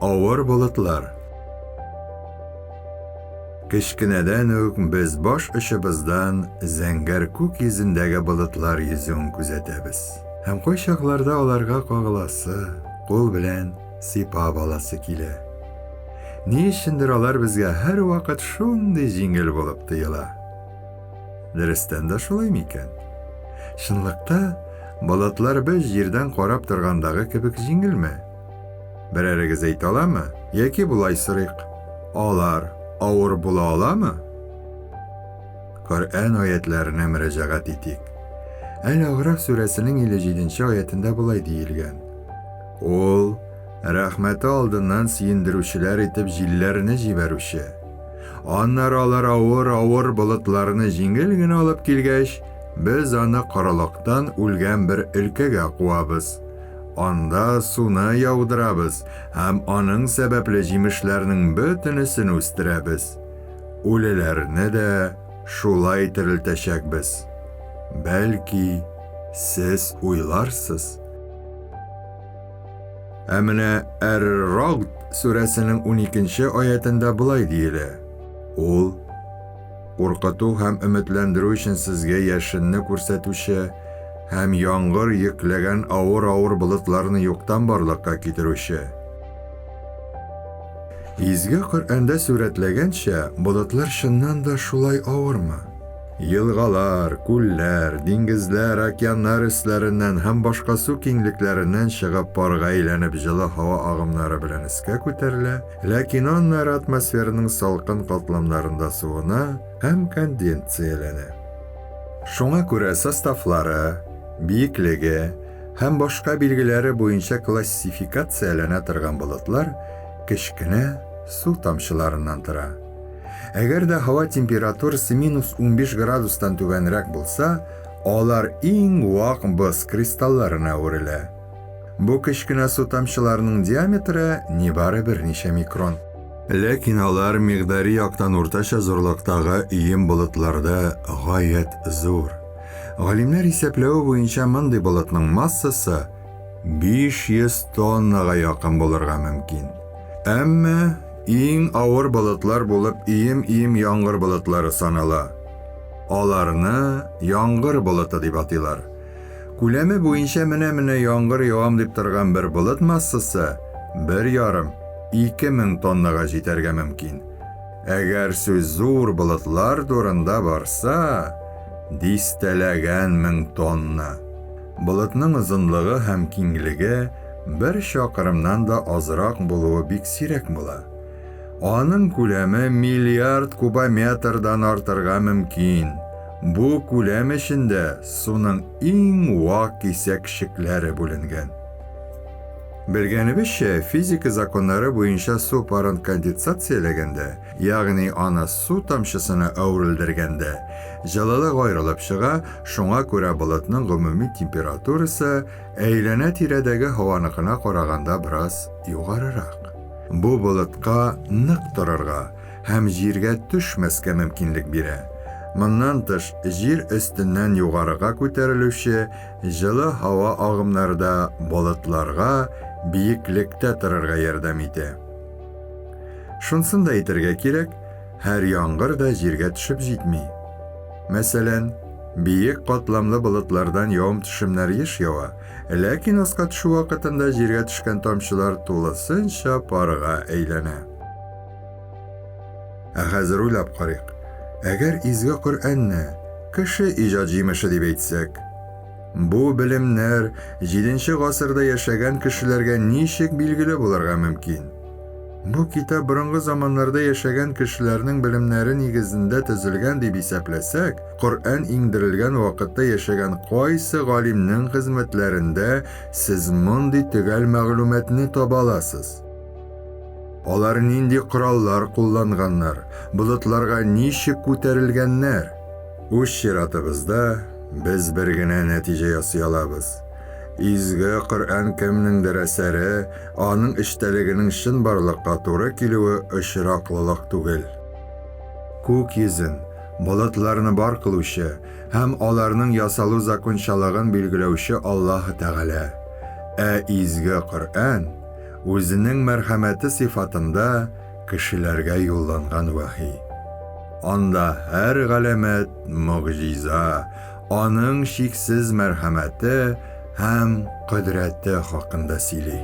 Авыр болытлар. Кечкенәдән үк без баш очыбыздан зәңгәр күк йөзендәге болытлар йөзүен күзәтәбез. Һәм кайчакларда аларга кагыласы, кул белән сыйпап аласы килә. Ни өчендер алар безгә һәрвакыт шундый җиңел булып тоела. Дөрестән дә шулай микән? Чынлыкта, болытлар без җирдән карап торгандагы кебек җиңелме? Берәрегез әйтә аламы? Яки болай сорыйк, алар авыр була аламы? Коръән аятләренә мөрәҗәгать итик. Әл-Аграф сүрәсенең 57 нче аятендә болай диелгән. Ул рәхмәте алдыннан сөендерүчеләр итеп җилләрне җибәрүче. Аннары алар авыр-авыр болытларны җиңел генә алып килгәч, без аны корылыктан үлгән бер өлкәгә куабыз. Анда суны яудырабыз һәм аның сәбәпле җимешләрнең бөтенесен үстерәбез. Үлеләрне дә шулай терелтәчәкбез. Бәлки, сез уйларсыз. Ә менә Әр-Рагд сүрәсенең уникенче аятендә болай диелә, Ул, куркыту һәм өметләндерү өчен сезгә яшенне күрсәтүче һәм яңгыр йөкләгән авыр-авыр болытларны юктан барлыкка китерүче. Изге Коръәндә сурәтләгәнчә, болытлар чыннан да шулай авырмы? Елгалар, күлләр, диңгезләр, океаннар өсләреннән һәм башка су киңлекләреннән чыгып парга әйләнеп җылы һава агымнары белән өскә күтәрелә, ләкин аннары атмосфераның салкын катламнарында суына һәм конденцияләнә. Шуңа күрә составлары, биеклеге һәм башка билгеләре буенча классификацияләнә торган болытлар кечкенә су тамчыларыннан тора. Әгәр дә һава температурасы минус 15 градустан түбәнрәк булса, алар иң вак боз кристалларына әверелә. Бу кечкенә су тамчыларының диаметры нибары берничә микрон. Ләкин алар микъдари яктан уртача зурлыктагы өем болытларда гаять зур. Галимнәр исәпләве буенча мондый болытның массасы 500 тоннага якын булырга мөмкин. Әмма иң авыр болытлар булып ием-ием яңгыр болытлары санала. Аларны яңгыр болыты дип атыйлар. Күләме буенча менә-менә яңгыр явам дип торган бер болыт массасы бер ярым, 2000 тоннага җитәргә мөмкин. Әгәр сүз зур болытлар турында барса, дистәләгән мең тонна. Болытның озынлыгы һәм киңлеге бер чакрымнан да азрак булуы бик сирәк була. Аның күләме миллиард кубометрдан артырга мөмкин. Бу күләм эчендә суның иң вак кисәкчекләре бүленгән. Белгәнебезчә, физика законнары буенча су парын конденсацияләгәндә, ягъни аны су тамчысына әверелдергәндә, җылылык аерылып чыга, шуңа күрә болытның гомуми температурасы әйләнә-тирәдәге һаваныкына караганда бераз югарырак. Бу болытка нык торырга һәм җиргә төшмәскә мөмкинлек бирә. Моннан тыш, җир өстеннән югарыга күтәрелүче җылы һава агымнары да болытларга биеклектә торырга ярдәм итә. Шунсын да әйтергә кирәк, һәр яңгыр да җиргә төшеп җитми. Мәсәлән, биек катламлы болытлардан явым-төшемнәр еш ява, ләкин аска төшү вакытында җиргә төшкән тамчылар тулысынча парга әйләнә. Ә хәзер уйлап карыйк. Әгәр Изге Коръәнне кеше иҗат җимеше дип әйтсәк, бу белемнәр җиденче гасырда яшәгән кешеләргә ничек билгеле булырга мөмкин? Бу китап борынгы заманнарда яшәгән кешеләрнең белемнәре нигезендә төзелгән дип исәпләсәк, Коръән иңдерелгән вакытта яшәгән кайсы галимнең хезмәтләрендә сез мондый төгәл мәгълүматны таба аласыз? Алар нинди кораллар кулланганнар, болытларга ничек күтәрелгәннәр? Үз чиратыбызда, без бер генә нәтиҗә ясый алабыз. Изге Коръән кемнеңдер әсәре, аның эчтәлегенең чынбарлыкка туры килүе очраклылык түгел. Күк йөзен, болытларны бар кылучы һәм аларның ясалу закончалыгын билгеләүче Аллаһы Тәгалә. Ә Изге Коръән, Үзенең мәрхәмәте сыйфатында кешеләргә юлланган вәхи. Анда һәр галәмәт могҗиза, аның чиксез мәрхәмәте һәм кодрәте хакында сөйли.